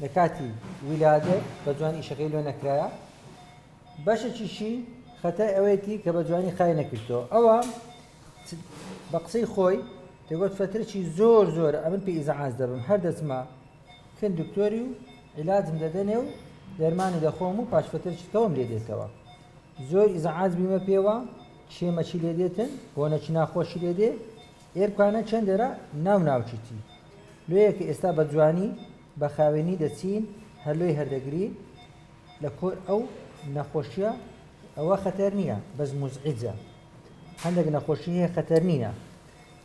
لە کاتی ویلادەت بە جوانی ئیشەکەی لۆ نەکرایە بەشێکیشی خەتای ئەوەیەتی کە بە جوانی خای نەکردەوە ئەوە بە قسەی خۆی دەگوت فترەی زۆر زۆر ئەمن پێ ئیزعاج دەبم هەر دەچمە کن دکتۆری و عیلاجم دەدەنێ و دەرمانی دەخۆم و پاش فترەی کەوم لێ دێتەوە زۆر ئیزعاج بیمە پێوە چێمەچی لێ دێتن بۆنەچی ناخۆشی لێ دێ ئێرکانە چەند دەرە ناو ناوچیتی لۆیە کە ئێستا بە جوانی بە خاوێنی دەچین هەر لۆی هەردەگرین لە کۆر ئەو نەخۆشیە ئەوە خەتەر نییە بەس موزعیجە هەندێک نەخۆشی هەیە خەتەر نییە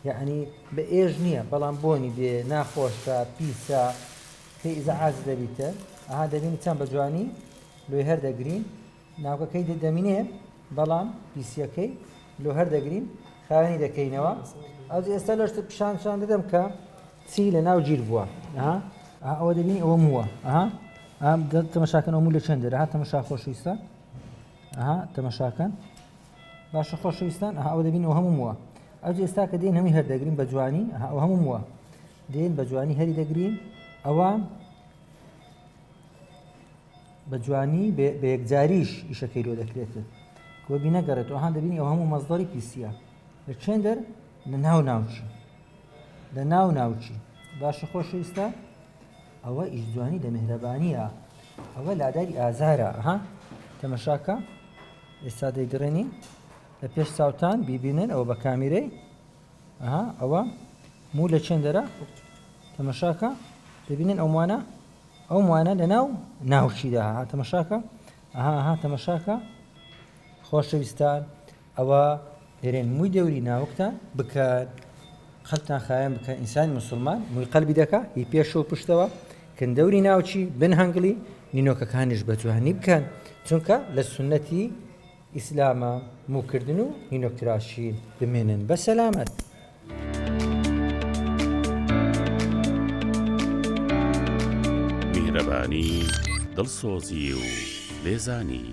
یعنی بە ئێژ نییە بەڵام بۆنی دێ ناخۆشە پیسە پێ ئیزعاج دەبیتە ئەها دەبینی چەند بە جوانی لۆی هەردەگرین ناوکەکەی دەمینێ بەڵام پیسیەکەی لۆ هەردەگرین خاوێنی دەکەینەوە ئەو ئێستا لەشت پیشان شان دەدەم کە چی لە ناو گیر بووە ئەوە دەبینی ئەوە مووە تەمەشاکەن ئەو موو لە چەند دەرە تەمەشا خۆشەویستە ئەها تەمەشاکەن باشە خۆشەویستان ئەها ئەوە دەبین ئەو هەموو مووە ئەو ئێستا کە دێن هەمووی هەردەگرین بە جوانی ئەها ئەو هەموو مووە دێن بە جوانی هەری دەگرین ئەوە بە جوانی بە یەکجاریش ئیشەکەی لۆ دەکرێتن کۆبی نەگەڕێت ئەوهان دەبینی ئەو هەموو مەزدەری پیسیە لە چێندەر لە ناو ناوچی لە ناو ناوچی باشە خۆشەویستە ئەوە ئیش جوانی لە میهرەبانیە ئەوە لاداری ئازارە ها تەمەشاکە ئێستا دەیدڕێنی لە پێش چاوتان بیبینن ئەوە بە کامیرەی ئەها ئەوە موو لە چێندەرە تەمەشاکە دەبینن ئەومانە ئەو موانە لە ناو ناوچیدا ها تەمەشاکە ئەها ئەها تەمەشاکە خۆشەویستان ئەوە دەرێن مووی دەوری ناوکتان بکەن قەلبتان خاوێن بکەن ئینسانی مسلمان مووی قەلبی دەکا هی پێشەوە پشتەوە کن دەوری ناوچی بن هەنگڵی نینۆکەکانیش بە جوانی بکەن چونکە لە سوننەتی ئیسلامە مووکردن و نینۆکتراشین بمێنن بە سەلامەت. میهرەبانی، دڵسۆزی و لێزانی.